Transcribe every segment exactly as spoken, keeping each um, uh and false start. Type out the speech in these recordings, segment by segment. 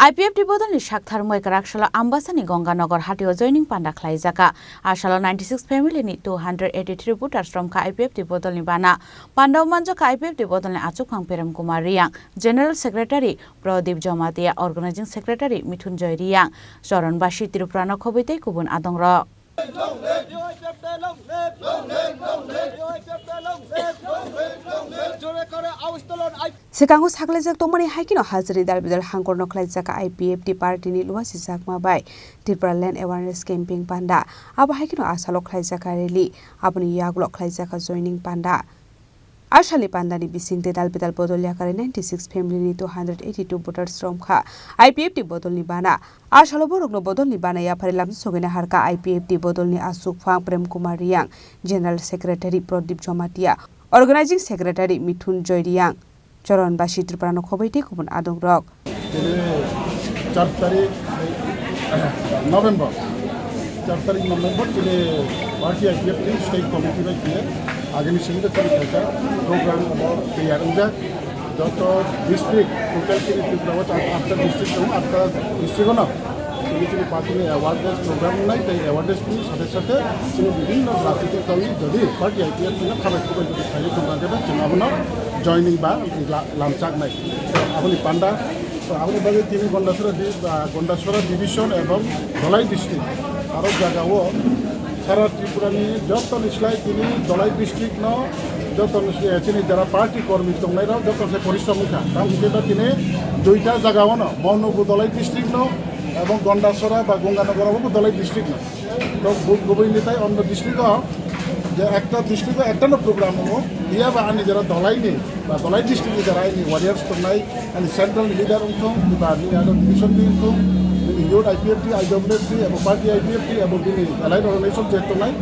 I P F T bodolni sakthar Mwekrak salo Ambasani Gonganagar hatio joining panda khlaijaka. A salo ninety six family ni two hundred eighty three voters romkha I P F T bodolni bana. Pandao manjakha I P F T bodolni achukphang Prem Kumar Riyang, General Secretary Pradip Jamatia, Organizing Secretary Mithun Joy Riyang, Charan Basi Tripura no khobwi tei kubun adongrok. Sekango sakhlaijak tongmani hai kheno hajirni dalbidal hangkorno khlaijak I P F T party ni luasi jakma bai Tripura Land Awareness Campaign panda. Abo hai kheno asalo khlaijak rally, aboni yagulo khlaijak joining panda. Asali pandani bisingtwi dalbidal bodol yakarwi ninety six family ni two hundred eighty two voters romkha I P F T bodolni bana. Asalo borokno bodolni bana yaphari lamsa sogwina harkha I P F T bodolni asukphang Prem Kumar Riyang, General Secretary Pradip Jamatia, Organizing Secretary Mithun Joy Riyang, Charan Basi Tripura no khobwi tei kubun adongrok. Tini char tarik November, char tarik November tini party I P F T state committee bai tini agini singde tini kaisa program abo tiyar wngjak. Joto district, total tini Tripura o atta district tongo, atta district ono tini tini party ni awareness program wngnai tei awareness ni sate sate tini bibhinno rajnitik dol ni jodi party I P F T no khabai khubai jodi khailai tongkha khe chwng abono joining ba la-, lamchaknai. Aboni panda, aboni bagwi tini Gondasora di-, ah, Gondasora division ebong Dholai district aro jagao sara Tripura ni joto ni slai tini Dholai district no joto ni slai chini jara party kormi tongnai rok joto se porishrom wngkha. Tamo hwnkhe tini duita jagao no Maunubu Dholai district no ebong Gondasora ba Gonganagar bo Dholai district no. To bu-, gubuini tai onno district o je ekta district o ekta no program o, iya ba ani jara Dholai ni ba Dholai district ni jara ani warriors tongnai, ani central ni leader wngthong ba nini ano division ni wngthong, nini youth I P F T, I W F T, abo party I P F T, abo bini allied organization je tongnai,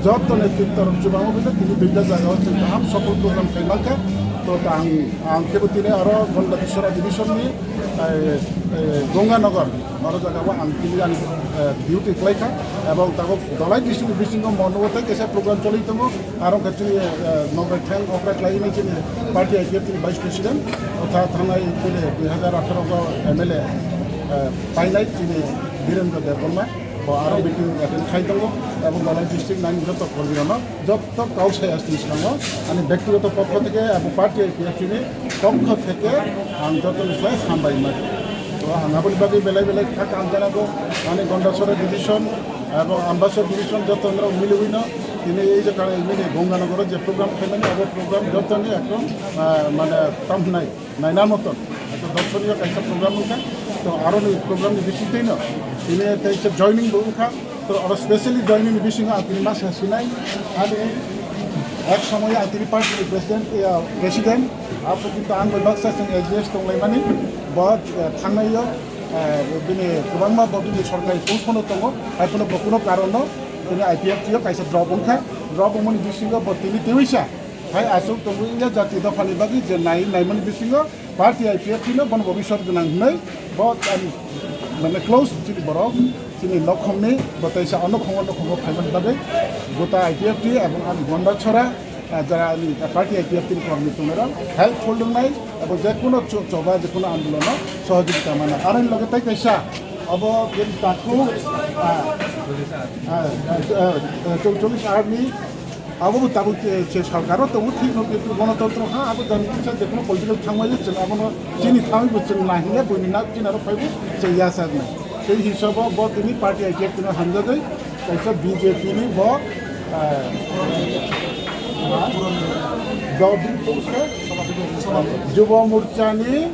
joto ni tin torok chubang o bisa tini duita jaga o chwng kaham sokol program khai mankha. To ang, ang kebo tini aro Gonda Biswara division ni, eh, eh, Gonganagar. Oro jaga o ang tini ani, eh, duty khlai kha, ebong tabuk Dholai district ni bisingo mono tei kaisa program choli tongo, aro khe chini, eh, nokrai thang okra khlai ni chini party I P F T ni vice president, o tha thangnai chini dui hazar atharo o M L A, eh, painai chini Birendra Debbarma, bo aro meeting attend khai tongo, ebong Dholai district nine joto kormi rok no joto kau sai asni swnamo, ani bektigoto pokho theke abo party I P F T ni pokho theke ang joto ni slai hambai mano. To ang aboni bagwi belai belai kha kam jana bo, ani Gondasora division abo Ambasor division joto norok miliwi no tini ei je kanai mini Gonganagar je program khaimani abo program joto ni ekdom, ah, mane tamhnai. Naina moton ekta dorshoniyo kaisa program wngkha. To aroni program ni bisingtwino tini tei se joining bo wngkha. To oro specially joining ni bisingo ang tini ma sa sinai. Ani ek somoyo ang tini party ni president, ya, president. Abo kintu ang bai baksa seng adjust tonglaimani. Bo, eh, thangnaio, eh, bini kwbangma bo bini sorkari post phano tongo. Hai phano bo kuno karon no tini I P F T o kaisa drop wngkha. Drop wngmani bisingo bo tini tewisa. Hai aswk tongwi ya jati dophani bagwi je nai, naimani bisingo party I P F T no bono bobiswt gwnang hwnwi bo, um, mane close chini borok, chini nokhongni bo teisa o nokhongo, nokhongo phaimani bagwi gota I P F T ebong ani Gonda Chora, ah, jara ani party I P F T ni kormi tongnai rok helpful wngnai, abo je kuno cho-, choba je kuno andolono sohojogita mana. Aroni loge tei kaisa obo bini takhuk, ah, ah, ah, ah, chorchollis army. Abo bo tabuk, eh, se sarkar o tongo, thik no, kintu gonotantro ha, abo jani kisa je kono political thangmani chwng abono chini thangwi bo chwng nahile buini nak chini aro phaibo chwng yachaknai. Tei hisabo bo tini party I P F T no hamjagwi kaisa B J P ni bo, eh, ma? Dol bini tongkhe Jubo Morcha ni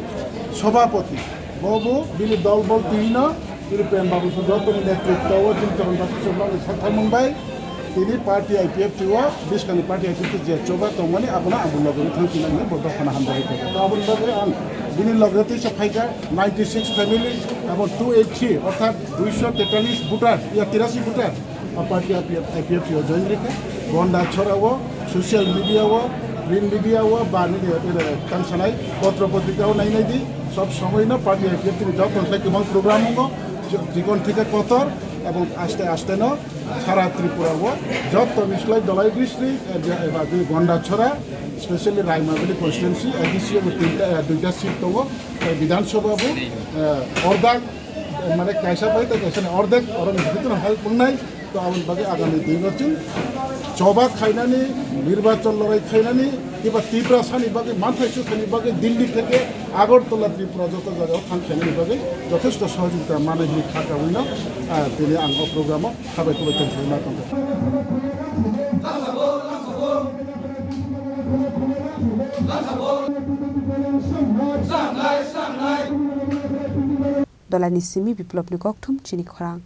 Sobhapati. Bo bo bini dol bol twi no Tini Prem Babu Sudhar tongni netritwo o chini Charan Basi Chubla ni saktharmung bai tini party I P F T o bwskangni party I P F T je choba tongmani abono ang bo logi thang sinai hwnwi bo dophano hamjagwi tongo. To aboni bagwi ang bini logi tei se phaikha ninety six family abo two eight three orthat duiso tetallis voter ya tirasi voter. A party I P F, I P F T o join rikha. Gonda Chora o, social media o, print media o, ba nini, nini tang sanai potro potrika o nai nai di. Sob somoi no party I P F T ni joto khlai kwbang program wngo. Chikon thike kotor ebong aste aste no sara Tripura o joto ni slai Dholai district, eh, je, eba je Gonda Chora, Specially Raimabili constituency, A D C o bo tinta, eh, duita seat tongo, eh, Bidhan Sabha bo, eh, ordak, eh, mane kaisa bai tei kaisa ni ordak, oro ni bhitor help wngnai, to aboni bagwi agami din o chwng choba khainani, nirbachon lorai khainani, kiba Tiprasa ni bagwi manthai sukhaini bagwi Delhi theke Agartala Tripura joto jaga o thang khainani bagwi jothesto sohojogita manwi hwnwi kha kabui no, ah, tini ang o program o habai kubai tongthai ma tongkha. Dolani simi Biplopni kokthum chini khorang.